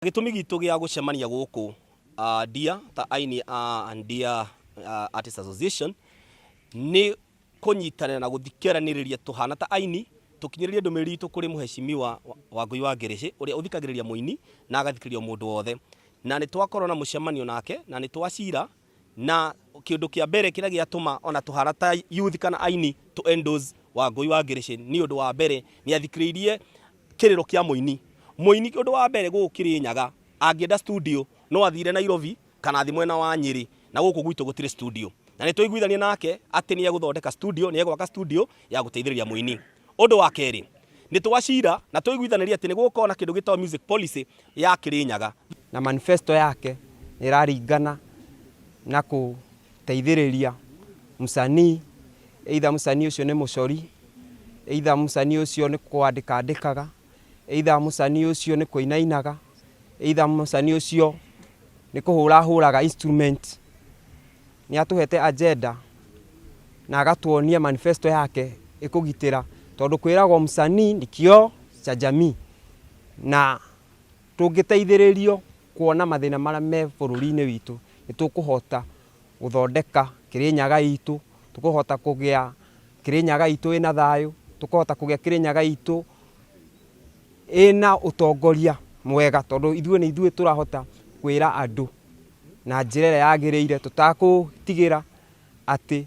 Gĩtũmi gitũ gĩa gũcemania gũkũ Ndia ta aini a Ndia Artist Association nĩ kũnyitanĩra na gũthikeranĩrĩria tũhana ta aini tũkinyĩrĩrie ndũmĩrĩri itũ kũrĩ mũhecimiwa Wangũi wa Ngĩrĩcĩ ũrĩa ũthikagĩrĩria mũini na agathikĩrĩria mũndũ wothe. Na nĩ twakorwo na mũcemanio nake na nĩ twacira na kĩndũ kĩa mbere kĩrĩa gĩatũma ona tũhana ta youth kana aini tũ endorse Wangũi wa Ngĩrĩcĩ nĩ ũndũ wa mbere nĩ athikĩrĩirie kĩrĩro kĩa mũini. Mũini ũndũ wa mbere gũkũ Kĩrĩnyaga angĩenda studio no athire Nairobi kana athi mwena wa Nyĩrĩ na gũkũ gwitũ gũtirĩ studio. Na nĩ twaiguithania nake atĩ nĩ egũthondeka studio, nĩ egwaka studio ya gũteithĩrĩria mũini. Ũndũ wa kerĩ, nĩ twacira na twaiguithanĩria atĩ nĩ gũgũkorwo na kĩndũ gĩtagwo music policy ya Kĩrĩnyaga. Na manifesto yake nĩ ĩraringana na kũteithĩrĩria msanii, either msanii ũcio nĩ mũcori, either msanii ũcio nĩ kwandĩka andĩkaga, either msanii ũcio nĩ kũina ainaga, either msanii ũcio nĩ kũhũra ahũraga instrument. Nĩ atũhete agenda na agatuonia manifesto yake ĩkũgitĩra, tondũ kwĩragwo msanii ni kioo cha jamii, na tũngĩteithĩrĩrio kuona mathĩna marĩa me bũrũri-inĩ witũ, nĩ tũkũhota gũthondeka Kĩrĩnyaga itũ, tũkũhota kũgĩa Kĩrĩnyaga itũ ĩna thayũ, tũkũhota kũgĩa Kĩrĩnyaga itũ ĩna ũtongoria mwega, tondũ ithuĩ nĩ ithuĩ tũrahota kwĩra andũ na njĩra ĩrĩa yagĩrĩire tũtakũtigĩra atĩ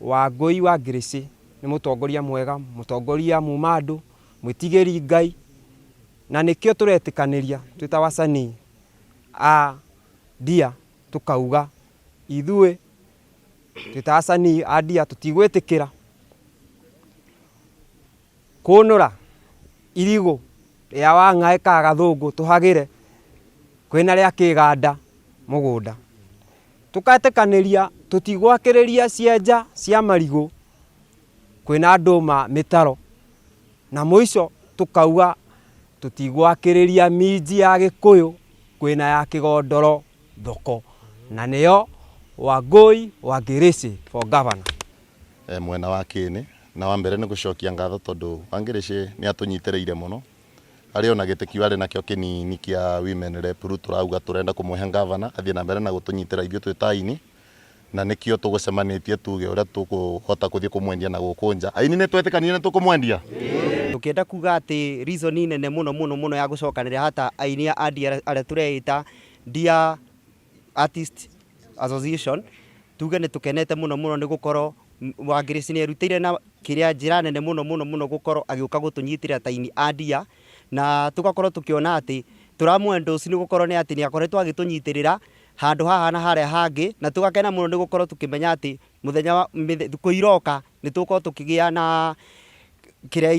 Wangũi wa Ngĩrĩcĩ nĩ mũtongoria mwega, mũtongoria muma andũ, mwĩtigĩri Ngai, na nĩkĩo tũretĩkanĩria twĩ ta wasanii a Ndia tũkauga ithuĩ twĩ ta wasanii a Ndia tũtigwĩtĩkĩra kũnũra irigũ rĩa Wang'aĩ ka Gathũngũ tũhagĩre kwĩna rĩa kĩganda mũgũnda. Tũketĩkanĩria tũtigwakĩrĩria cienja cia marigũ kwĩna ndũma mĩtaro, na mũico tũkauga tũtigwakĩrĩria minji ya Gĩkũyũ kwĩna ya Kĩgondoro thoko, na nĩyo Wangũi wa Ngĩrĩcĩ for governor. Mwena wa kĩĩnĩ na wa mbere nĩ gũcokia ngatho tondũ Wangĩrĩcĩ nĩ atũnyitĩrĩire mũno arĩ ona gĩtĩ kĩu arĩ nakĩo kĩnini kĩa women rep. Rĩu tũrauga tũrenda kũmũhe ngavana athiĩ na mbere na gũtũnyitĩra ithuĩ twĩ ta aini, na nĩkĩo tũgũcemanĩtie tuge ũrĩa tũkũhota gũthiĩ kũmwendia na gũkũ nja. Aini nĩ twetĩkanire nĩ tũkũmwendia? Tũkĩenda kuga atĩ reason nene mũno mũno mũno ya gũcokanĩrĩra hata aini a Ndia arĩa tũreĩta Ndia Artist Association, tuge nĩ tũkenete mũno mũno nĩ gũkorwo Wangĩrĩci nĩ erutĩire na kĩrĩa njĩra nene mũno mũno mũno gũkorwo agĩũka gũtũnyitĩrĩra ta aini a Ndia, na tũgakorwo tũkĩona atĩ tũramũ endorse nĩ gũkorwo nĩ atĩ nĩ akoretwo agĩtũnyitĩrĩra handũ haha na harĩa hangĩ, na tũgakena mũno nĩ gũkorwo tũkĩmenya atĩ mũthenya wa thikũ iroka nĩ tũgũkorwo tũkĩgĩa na kĩrĩa.